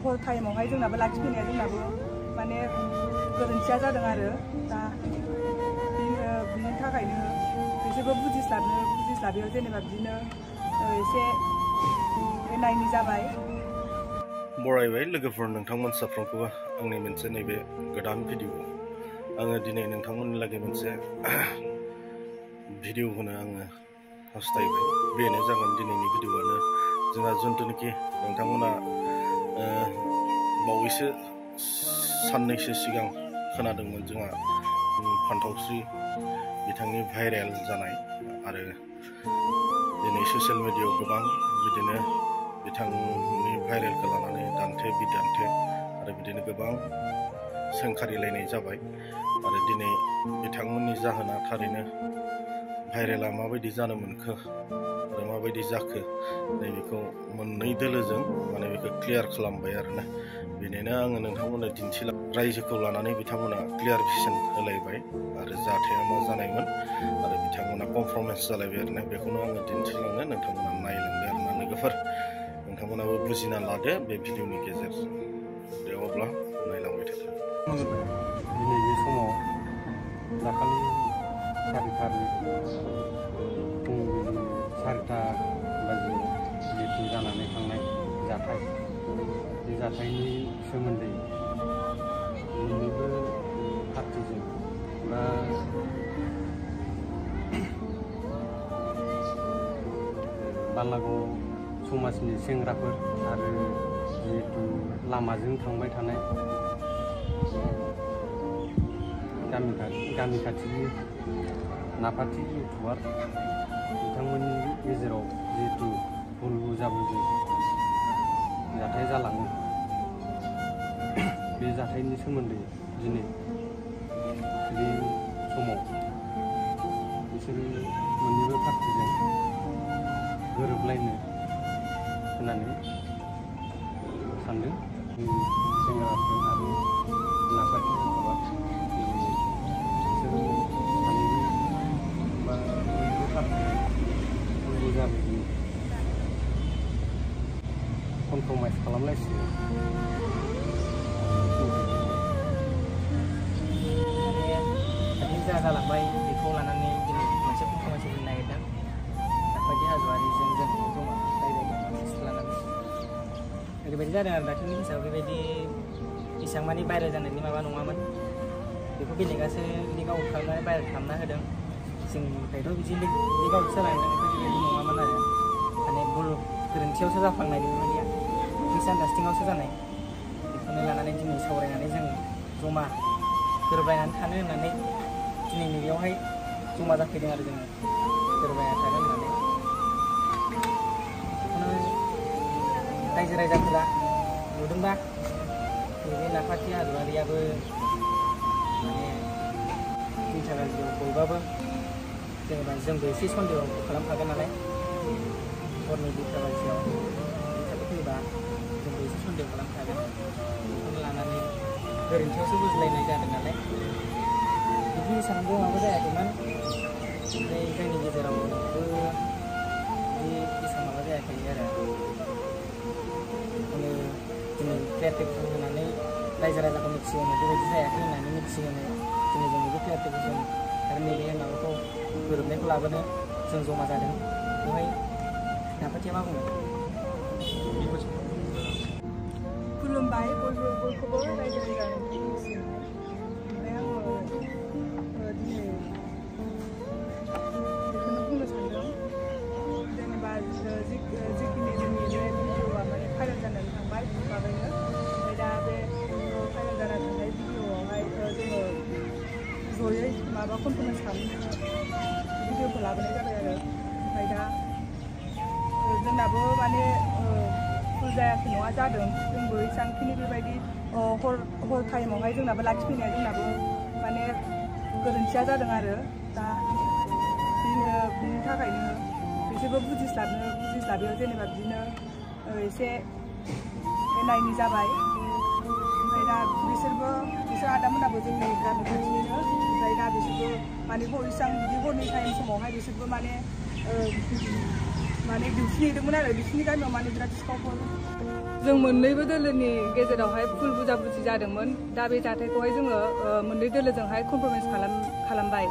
हर टाइमावहाय जोंनाबो लाखिफैनाया जोंनाबो माने गोरोन्थिया जादों आरो दा बिनि थाखायनो बिसोरबो बुजिस्लाबियाव जेनेबा बिदिनो एसे नायनि जाबाय। बरायबाय लोगोफोर नोंथांमोन साफ्रोमखौबो आंनि मोनसे नैबे गोदान भिडिअ आङो दिनै नोंथांमोननि लागै मोनसे भिडिअ होनो आङो हास्थायबाय। बेनो जागोन दिनैनि भिडिअआनो जोंहा जिथुनाखि नोंथांमोना बावैसो साननैसो सिगां खोनादोंमोन जोंहा फान्थावस्रि बिथांनि भाइरेल जानाय आरो दिनै ससियेल मिडियायाव गोबां बिदिनो बिथांनि भाइरेलखौ लानानै दान्थे बिदान्थे आरो बिदिनो गोबां सोंखारिलायनाय जाबाय आरो दिनै बिथांमोननि जाहोना थारैनो भाइरेला माबायदि जानो मोनखो आरो माबायदि जाखो नैबेखौ मोननै दोलोजों माने बेखौ क्लियार खालामबाय आरोना। बेनिनो आङो नोंथांमोननो रायजोखौ लानानै बिथांमोना क्लियारफिकेसन होलायबाय आरो जाथाया मा जानायमोन आरो बिथांमोना कनफर्मेन्स जालायबाय आरोना। बेखौनो आङो दिन्थिलांनो नोंथांमोना नायलांबाय आरोना लोगोफोर। नोंथांमोनाबो बुजिना लादो बे भिडिअनि गेजेरजों। दे अब्ला नायलांबाय थादो। दिनै बे समाव दाखालि 4 थारिख फुंबिलि 4टा बाजियाव जिहेतु जानानै थांनाय जाथाय, बे जाथायनि सोमोन्दै मोननैबो पार्टिजों बा बालागाव समाजनि सेंग्राफोर आरो जिहेतु लामाजों थांबाय थानाय गामि खाथिनि नाफाथि इउटुबार बिथांमोननि गेजेराव जिहेतु भुल बुजाबुजि जाथाय जालाङो, बे जाथायनि सोमोन्दै दिनै बे समाव बिसोरो मोननैबो पार्टिजों गोरोबलायनो होननानै सानदों। सेंग्राफोर आरो नाफाथि इउटुबार बिसोरो सानैबो बा मोननैबो पार्टिजों भुल बुजाबुजि कमप्रमाइस खालामलायसिगोन। जा जालांबाय बेखौ लानानै दिनै मोनसे कमप्रमाइस होनो नागिरदों। नाफाथि हाज'वारिजों जों जमा रायज्लायनो लानानै ओरैबायदि जादों आरो दाख्लैनि केसआव बेबायदि एसेबां मानि भाइरेल जानायनि माबा नङामोन। बेखौ बेलेगासो लिक आउट खालामनानै भाइरेल खालामना होदों। जोंनिफ्रायथ' बिदि लिक आउट जालांदों बेबायदि नङामोन आरो माने भुल गोरोन्थियावसो जाफ्लांनाय बेफोरबायदिया मिसआन्डारस्टेन्डिंआवसो जानाय। बेखौनो लानानै दिनै सावरायनानै जों जमा गोरोबलायनानै थानो होननानै दिनै नैबेयावहाय जमा जाफैदों आरो जोङो गोरोबलायना थागोन होननानै। बेखौनो रायजो राजाफोरा नुदोंबा नैबे नाफाथि हाज'वारियाबो माने 3टा बाजियाव बयबाबो जेनेबा जोंबो एसे सन्देह खालामखागोन नालाय, हरनि 2टा बाजियाव फैबा जोंबो एसे सन्देह खालामखागोन। बेखौनो लानानै गोरोन्थियावसो बुजिलायनाय जादों नालाय बिदि एसेबांबो माबा जायाखैमोन। ओमफ्राय जोंनि गेजेरावबो बिदि एसेबां माबा जायाखै आरो बेखौनो दिनै क्लियारफिकेसन होनानै रायजो राजाखौ मिथिहोनो बेबायदि जायाखै होननानै मिथिहोनो दिनै जों बेखौ क्लियारफिकेसन आरो नैबे माबाखौ गोरोबनायखौ लाबोनो जों जमा जादों। बेवहाय नाफाथिया मा बुङो? खुलुमबाय बयखौबो रायजो राजानि मिथिहोनाय। ओमफ्राय आङो दिनै बेखौनो बुंनो सानदों जेनेबा जिखिनि जोंनि बे भिडिअआ माने भाइरेल जानानै थांबाय माबायनो, ओमफ्राय दा बे भाइरेल जानानै थांनाय भिडिअआवहाय जोङो जयै माबा कनफारेन्स खालामनो भिडिअखौ लाबोनाय जाबाय आरो। ओमफ्राय दा जोंनाबो माने भुल जायाखै नङा जादों। जोंबो एसेबांखिनि बेबायदि हर टाइमावहाय जोंनाबो लाखिफैनाया जोंनाबो माने गोरोन्थिया जादों आरो दा बिनि थाखायनो बिसोरबो बुजिस्लाबियाव जेनेबा बिदिनो एसे नायनि जाबाय। ओमफ्राय दा बिसोर आदामोनाबो जोंनि गामि खाथिनिनो, ओमफ्राय दा बिसोरबो माने इसेबां बिदि हरनि टाइम समावहाय बिसोरबो माने डिउटि नेदोंमोन आरो बिसोरनि गामियाव माने बिराद सिखावफोर जों मोननैबो दोलोनि गेजेरावहाय फुल बुजा बुजि जादोंमोन दा बे जाथायखौहाय जोङो मोननै दोलोजोंहाय कमप्रमाइस खालामबाय